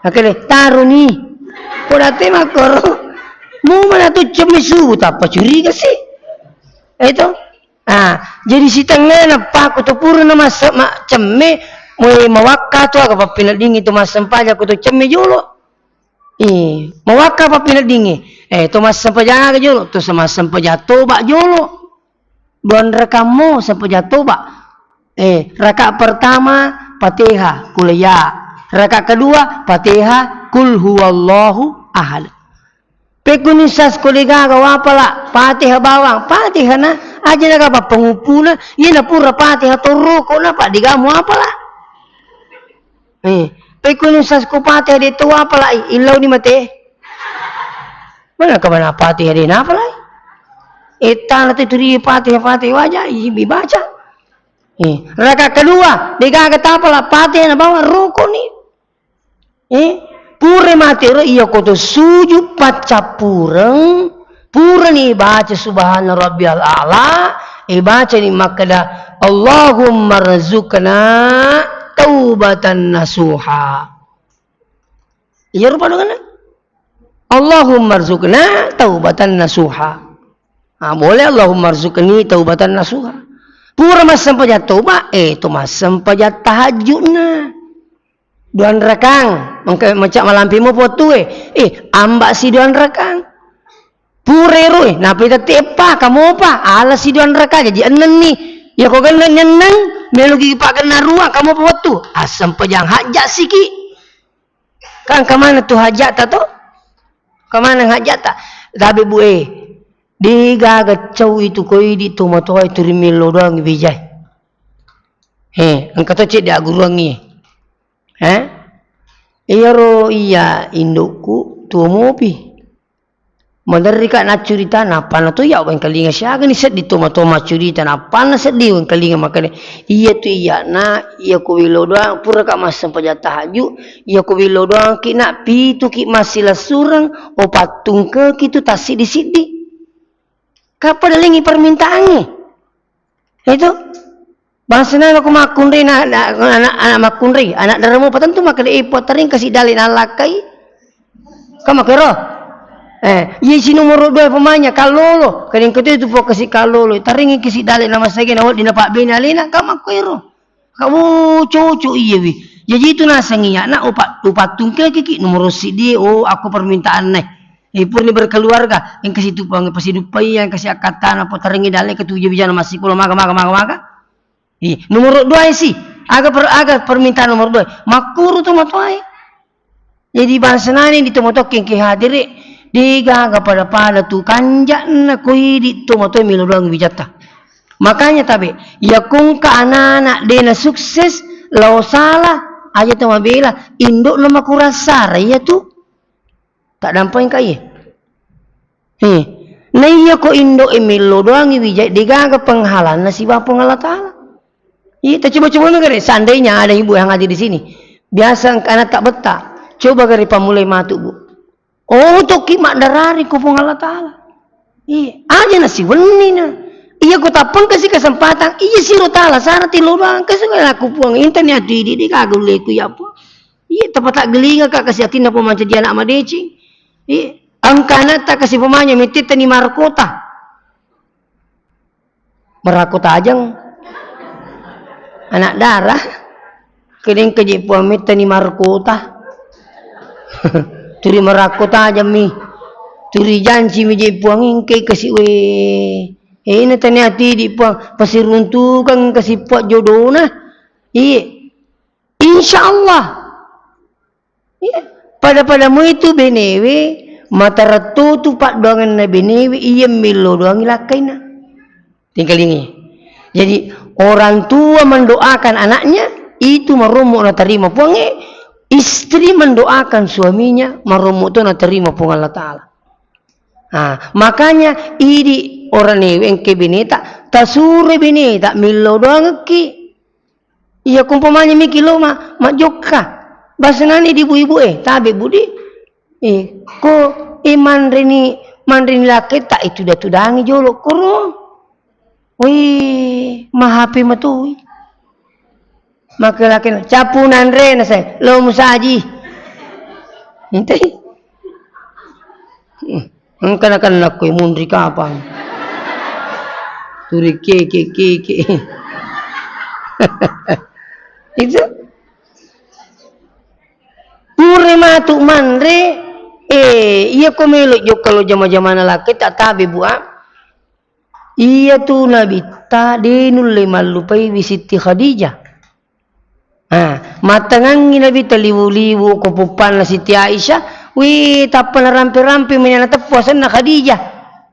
Makkeda taruni. Podate makkoro. Mu mana tu cemme subuh tappa curiga si. Eh to? Ah, jadi sitengngana pakku to purana massa-, ma-, cemme, moe mawakka tu aga pappineddingi tu massempajang ko to cemme jolo. Eh, mawakka pappineddingi. Eh, to massempajang aga jolo, to sa-, massempajang toba jolo. Dua rakammo sempajang toba. Eh, raka pertama Fatihah, Qul ya. Raka kedua Fatihah, Qul huwallahu ahad. Pekkuni sas ko degaga wapala, Fatihah bawang, Fatihah na, aja na gapa penguppuna, iya na pura Fatihah toroko na, pa degamu apala. Eh, pekkuni sas ko Fatihah de to wapala, i-, illau ni mate. Mana ka mana Fatihah de na apala? Eh, tana te turi Fatihah, Fatihah waja, i-, dibaca. Eh, raka kedua, degaga tapala, Fatihah na bawang, roko ni. Eh, pura mate ro iya koto sujud paccappureng, purani baca subhana rabbiyal a'la, eh, bacani makkeda, "Allahumma rzuqna taubatan nasuha." Iya rupa dongana. "Allahumma rzuqna taubatan nasuha." Ah, boleh, "Allahumma rzuqni taubatan nasuha." Pura massempajang toba, eh, to massempajang tahajudna. Duanrakang, mengka-, mencak malampe mo po wettue. Eh, amba si duanrakang. Purero, eh, nape tette eppa, kamopa, ala si duanrakang, jaji ennenni. Iya ko genneng enneng, meloki pagenna ruang, kamopa wettu. Assempajang hajja siki. Kan kamana tu hajata to? Kamana hajata? Tabe bu e. Degaga cau itu ko idi to matoa itu rimillo doang bijai. He, engka to cedde aguruangngi. Eh? Iyaro iya indokku tuo mopi. Maderrika naccurita, nappanna to iya wengkalinga siagani seddi toma-toma maccurita, nappanna seddi wengkalinga makkeda, iya tu iyana, iya ko willo doang, puraka massempajang tahajud, iya ko willo doangki na pituki massilessureng, opattungkeki tu tassiddi-siddi. Kappada lengi permintaangnge. Itu. Bangsa nana ko makkunrai na, na, anak, anak makkunrai, anak daramu pa tentu makkeda, eh, Puang, taring kasi dale nallakkai. Kan makkero? Eh, iya si nomoro dua pemanya kallolo. Kadang ketu itu po kasi kallolo. Taring kasi dale na masage na wedding na pabbene alena. Kan makkero? Kamu cocok iya wi. Jaji itu naseng iya na upa-, upattungke kiki nomoro siddi, oh, aku permintaan nai. Eh, purni berkeluarga, engka situ pang-, pasiduppai, engka si akkattana, potarengngi dalle ketuju bijana massikola, maga, maga, maga, maga. Ih, nomoro dua si, aga per-, aga permintaan nomoro dua. Makkuru tu matoae. Jadi bangsa nani di tomatoa kengke hadire, degaga pada-pada tu kanja'na ko idi tomatoa melo doang wijatta. Makanya tabe, yakungka anak-anak dena sukses, lao salah, aja to mabela, indok lo makurang sara iya tu. Taddampengka iye. He. Naiya ko indo'e mello doangi wijai, degaga penghalanna sibawa Puang Allah Ta'ala. Iya, tacoba-coba magare, seandainya ada ibu yang hadir di sini. Biasa engka anak tak betah. Coba gare pammulai matu, Bu. Oh, tokki maddarari ko Puang Allah Ta'ala. Iya, aja nasiwennina. Iya, ko tappengkasi kesempatan, iya siro tala, sara tillo doang, kesuka laku Puang, intani atu idi, degaga ulleku ya Puang. Iya, tapataggelinga ka kasi atinna pemancadi anak madeceng. Iya, engka anatta kasi pemanya, mettettani marakota. Marakota ajeng. Anak dara, kedeng keje puang mettani markota. Turi marakko tajammi. Turi janci mi je puang engke kasi we. Eh, na tania tidi puang, pasiruntukang kasi puang jodona. Iye. Insya Allah. Iya. Pada-pada mu itu benewe, mataretto tu paddoanganna benewe, iya millo doangi lakkaina. Tingkalingi. Jadi, orang tua mendoakan anaknya, itu marommo natarima Puangnge, istri mendoakan suaminya, marommo to natarima Puang Allah Ta'ala. Ah, makanya idi orang newe engke beneta, tasuro beneta, millo doangekki. Iya, ko umpamanya miki lo ma-, majjokka. Basenani di ibu-ibu, eh, tabe budi. Eh, ko, eh, manreni, manreni lakketta, eh, tuda-tudangi jolo koro. Wih, mahape matoi. Maka lakkena, capu nanre na saya, lo musaji. Ente. Hmm. Engka nakenna koe munri kapang. Turi keke, keke. Itu. Pura matu manre, eh, iya ko melo jokka lo jama-jamana lakke tak tabe, Bu, ah. Iya tu Nabitta de nulle mallupaiwi Sitti Khadijah. Ah, mattengangngi Nabitta liwu-liwu ko puppanna Siti Aisyah, wi, tappa narampe-rampe meni ana teppu asenna Khadijah.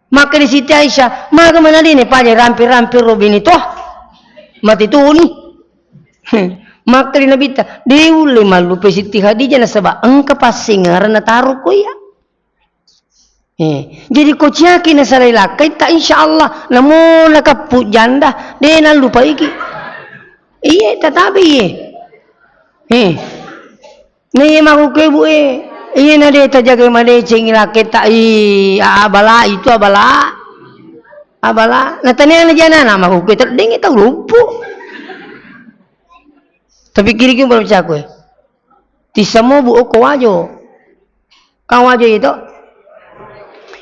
Makkeda Siti Aisyah, "Maga mana dene paja rampe-rampe ro bini toh? Mate toni." Makkeda Nabitta, "De ulle mallupai Siti Khadijah nasaba engka passingereng nataro ko iya." Eh, jadi ko ciaki nasalai lakkai ta, insya Allah, namo nakappu janda, de nallupaiki. Iya, tatabe iye. Eh. Na iya makkukue, Bu, e. Iya na de tajagai madecengi lakkai ta, i, a, abala itu abala. Abala. Na tania na jana na makkukue, terdenge tau luppu. Tapi kiri-kiri baru cakue. Tissamo, Bu, okko wajo. Kan wajo itu?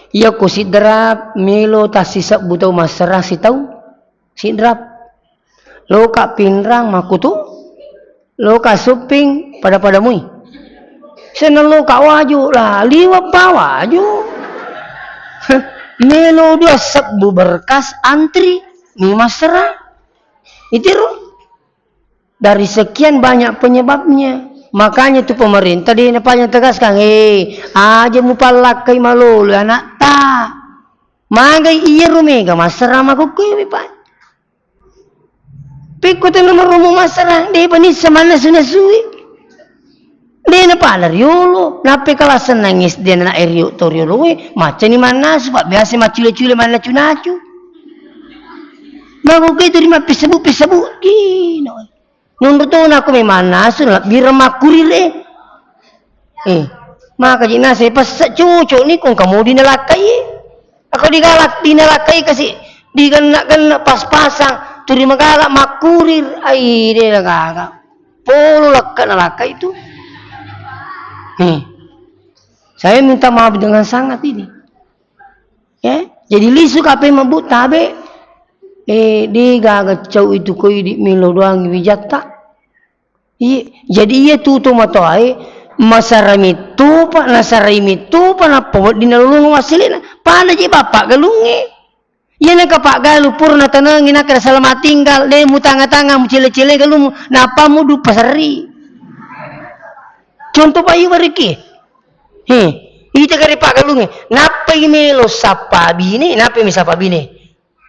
Iya ko sidrap melo tassisebbu tau massarang sitau. Sidrap. Loka Pinrang makkutu. Loka Supping pada-pada mui. Senna loka wajo lah, liwa pa wajo. Melo dua sebbu berkas antri mi massarang. Itiro. Dari sekian banyak penyebabnya. Makanya tu pemerintah de napaja tegaskan, "Eh, aja mupallakkai malolo anakta." Magai iya rumega massarang makkukkuewe, Pak. Pekko tenna maromo massarang, de panissa mannasu-nasui. De napada riolo, nappa kala sennang S D anak e rio to rioloe, maccani mannasu, Pak, biasa maccule-cule mannacu-nacu. Makkukkuetu ri mappissebbu-pissebbu, dino. Nonro tona ko memang nasu, labbireng makkurir, eh. Eh, maka ji naseng pesse cocok ni ko engka modi nalakkai. Ako digalak, dinalakkai kasi, digenna-genna pas-pasang, turi magala makkurir, ai, de nagaga. Polo lakka nalakkai tu. Eh. Saya minta maaf dengan sangat ini. Ya, jadi lisu kape mabbu tabe, eh, de gaga cau itu ko idi melo doang wijatta. Iya, jadi iya tu tomatoae masara mittu pa, nasarai mittu pa, nappa wedding nalolongeng wassilena. Pada je bapak galungnge. Iya naka pak galu pura natanengi naka selamat tinggal, de mutanga-tanga mucele-cele galummu, nappa mudu pasarri. Contoh pa iwa riki. He, ita kare paggalungnge, nappai melo sappa bine, nappai mi sappa bine.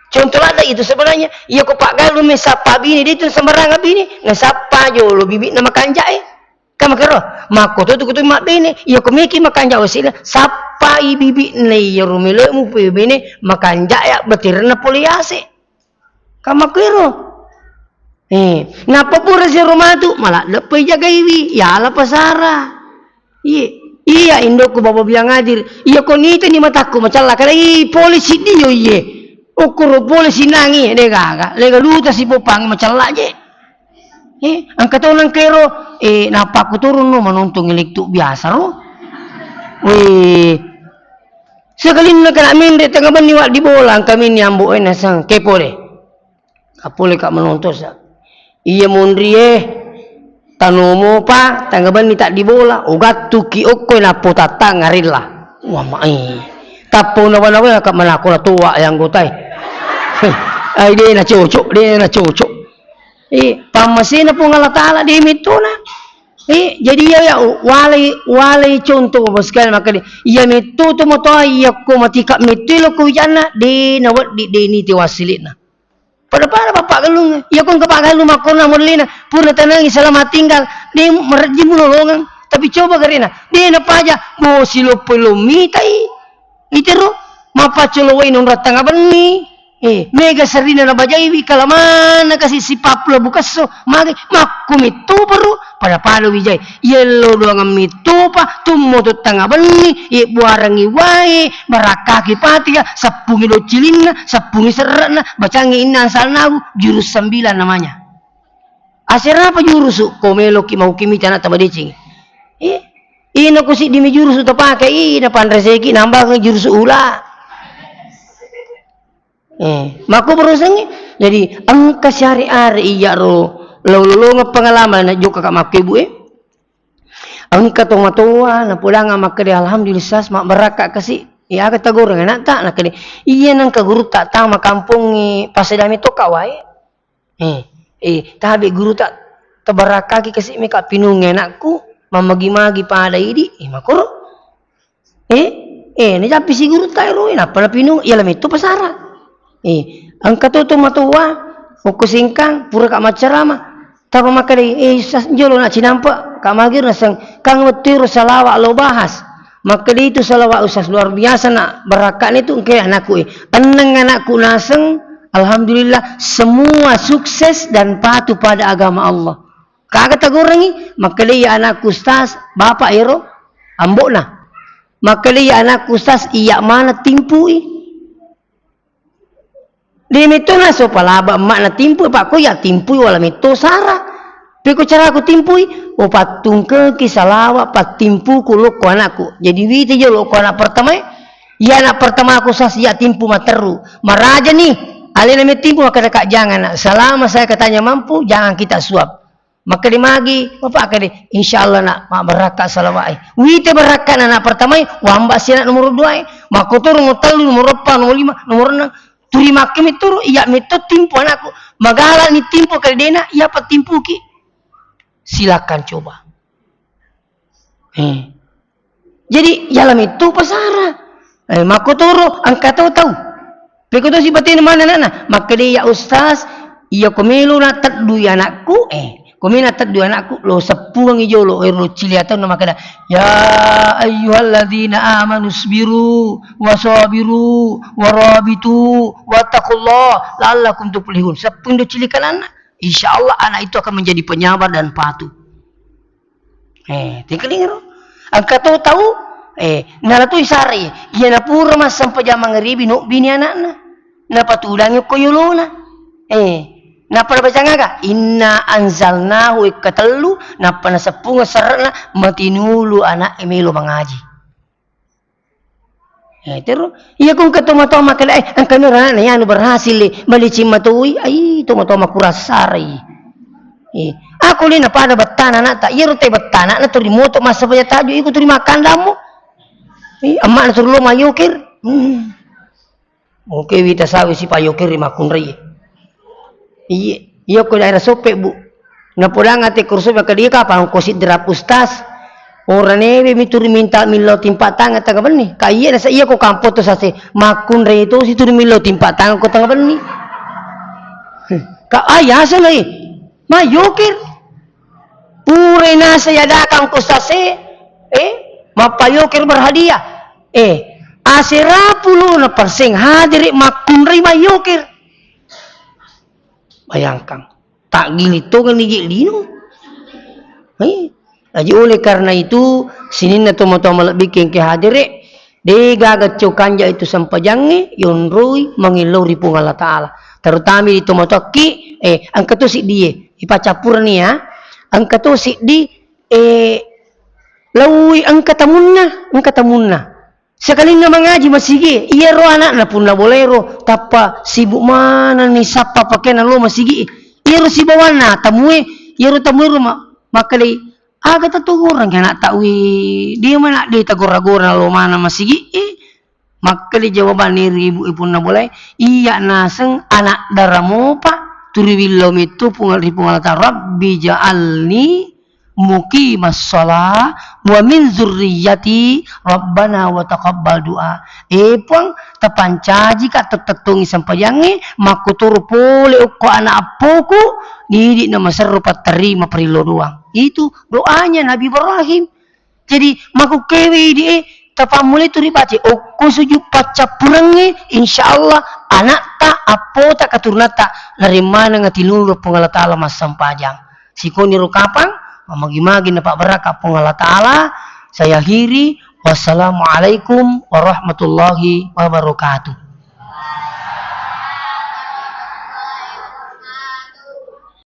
Contoh ladde itu sebenarnya, iya ko paggalung mi sappa bine, de itu sembarangan bine, nasappa jolo bibitna makanja'e. Kan makkero, makkoto tu kutu mabbene, iya ko meki makanja wasila, sappai bibitna iya ro melomu pe bene, makanja'e abbaterenna pole yase. Kan makkuero. Eh, nappa pura sero matu, maladdeppe jagaiwi, yala pasara. Iye, iya indokku bapa biang adil. Iya ko nitani matakku macalla kada, ih, polisi dio iye. Ukkuro polisi nangi, de gaga, lega luta si popang macalla je. Eh, engka to nangkero, eh, nappa ku turun no manonton elektu biasa ro. Weh, sekalinna kena menre tengah benni wak di bola, engka minni ambo e nasang, ke pole. Ka pole ka menonton sa. Iya monrie, tanomopa, tangabenni taddi bola, ugattuki okko nappo tatta ngarella. Wah, mai. Tappo nawa-nawa ka manako la toa e anggotae. Ai de na cocok, de na cocok. Eh, pammasena Puang Allah Taala de mettona. Eh, jadi iya, ya, walai, walai contoh, Bapak sekalian, maka de, iya metto to motoa, iya ko matika metto lo ko wijanna, de na weddi, de ni te wasilitna. Pada-pada bappa gellung, iya ko engka paggallu makkona mollina, pura tanangi selamat tinggal, de merejji mulolongeng, tapi coba garena, de na paja, bo siloppo lo mitai. Itero, mappacolo wai nonrang tengnga benni. Eh, mega serrina nabajaiwi, kalamanna kasi sipappula bukesso, magi makkumittupa ro, pada-pada wijai. Yello doangang mittupa, tummoto tengnga benni, ye buarangi wae, barakkaki patika, seppungi docilinna, seppungi serre'na, bacangi inna ansalnahu, jurus sembilan namanya. Aserapa jurusu ko meloki mauki mita anak tamadeceng. Eh, ina ko siddi mi jurusu tapake, ina panreseki nambah jurusu ula. Eh, mako berusengi. Jadi engka siare-are iya ro lolongeng pengalaman na jokka ka makkebu e. Engka to matoa napodanga makkeda alhamdulillah sas mabbarakka kasi. Iya aga tagoreng anakta nakkeda iya nengka gurutta tama kampongnge pasedami tokka wae. Eh, eh, tabe guru ta, tabarakkaki kasi meka pinungnge anakku, mammagi-magi pada idi, eh, makoro. Eh, eh, najappi si guru ta ero, eh, nappa napinung, iya lametto pasara. Eh, engka to to matoa, okko sengkang, pura ka maccarama. Tapa makkeda, eh, sa-, jolo na cinampa, ka magir naseng, kang wettu ero salawa lo bahas. Makkeda itu salawat Ustaz luar biasa nak barakkatnya itu engka anakku eh. Enneng anakku naseng, alhamdulillah semua sukses dan patuh pada agama Allah. Kaga tagorengi, makkeda iya anakku Ustaz, bapak ero, ambokna. Makkeda iya anakku Ustaz, iya mana timpui. De metto naso palaba emmakna timpui, Pak, ko iya timpui wala metto sara. Peko caraku timpui, o pattungkeki salawa pattimpuku lokko anakku. Jadi witi jo lokko anak pertamae, iya anak pertamaku sas iya timpu materru. Marajani, alena mettimpu makkeda ka jangan nak. Selama saya katanya mampu, jangan kita suap. Makkeda magi, Bapak kede, insya Allah nak, mabbarakka salawae. Wite barakka anak pertamae, wamba si anak nomor dua e. Makkotoro nomor tellu, nomor eppa, nomor lima, nomor enam. Turi makkemi turu, iya metto timpu anakku. Magalani timpu kede dena, iya pa timpuki. Silakan coba. Eh. Jadi, yala metto pasara. Eh, makkotoro, engka to tau. Peko to sipatena mana anakna. Makkeda iya ustaz, iya ko melo na teddui anakku, eh, ko melo na teddui anakku, lo seppuangi jolo, eh, lo cilia tau na makkeda, "Ya ayyuhalladzina amanu sbiru, wasabiru, warabitu, wattaqullah, la'allakum tuflihun." Seppung do cilikan anak. Insya Allah anak itu akan menjadi penyabar dan patuh. Eh, tingkalinga ro. Engka to tau, eh, nala to isare, iya napura massempajang mangaribi nobbini anakna. Napatudangi ko yolona. Eh, nappa nabacang aga? Inna anzalnahu ikka tellu, nappa naseppungeng serre'na, matinulu anak e melo mangaji. Eh, tero, iya ko engka tomatoa makkeda, eh, engka mi ro anakna anu berhasil le, malicin matoi, ai, tomatoa makurassarai. Eh, aku le napada bettana anakta, iyaro te bettana na turi moto massa paja taju, iko turi makkandammu. Eh, amma na turi lo mayokir. Hmm. Oke, wita sawi si payokir ri makkunrai. Iye, iya ko daerah Soppeng, Bu. Napodang ate kursu maka dia kapang ko sidderap ustaz. Ora newe mi turu minta millau timpa tangan taga benni. Ka iye nasa iya ko kampo to sase makkunrai to si turu millau timpa tangan ko taga benni. Ka ayasa lai. Mayokir. Purai nasa yadakang ko sase. Eh, mappayokir berhadiah. Eh, asera pulona perseng hadere makkunrai mayokir. Bayangkan, takgiling tongeng ni je lino. Hei, aji oleh karena itu, sininna tomatoa malebbi kengke hadere, de gaga cau kanja itu sempajangnge, yonroi mangillau ri Puang Allah Ta'ala. Terutama di tomatoakki, eh, engka to siddie, ipacappurani ya, engka to siddi, eh, laui engka tamunna, engka tamunna. Sekalinna mangaji masigi, iyaro anakna punna bolairo tappa sibuk manenni sappa pakeanna lo masigi. Iyaro sibawanna tamue, iyaro tamue ro ma-, makkedai, "Aga tatogoreng anak tawi, dia mana dia tagora-gora lo mana masigi?" Makkeda jawabanna ri ibu e punna bolae, "Iya naseng anak dara mopa, turi willau metto Puang, ri Puang Allah Ta'ala, Rabbi ja'alni muqimas shalah wa min dzurriyyati, Rabbana wa taqabbal du'a." Eh Puang, tapancaji ka tettettongi sempajangnge, makkutoro pole okko anak appoku, didi na maserro pattarima parillo doang. Itu doanya Nabi Ibrahim. Jadi, makkukkewe idi e, tapammulai tu ribaca, okko sujud paccappurengnge, insya Allah, anakta, appota, katurunatta, naremmaneng atinulu Puang Allah Ta'ala massempajang. Sikoniro kapang, mamagi-magi napabbarakka Puang Allah Ta'ala, saya akhiri, wassalamualaikum warahmatullahi wabarakatuh.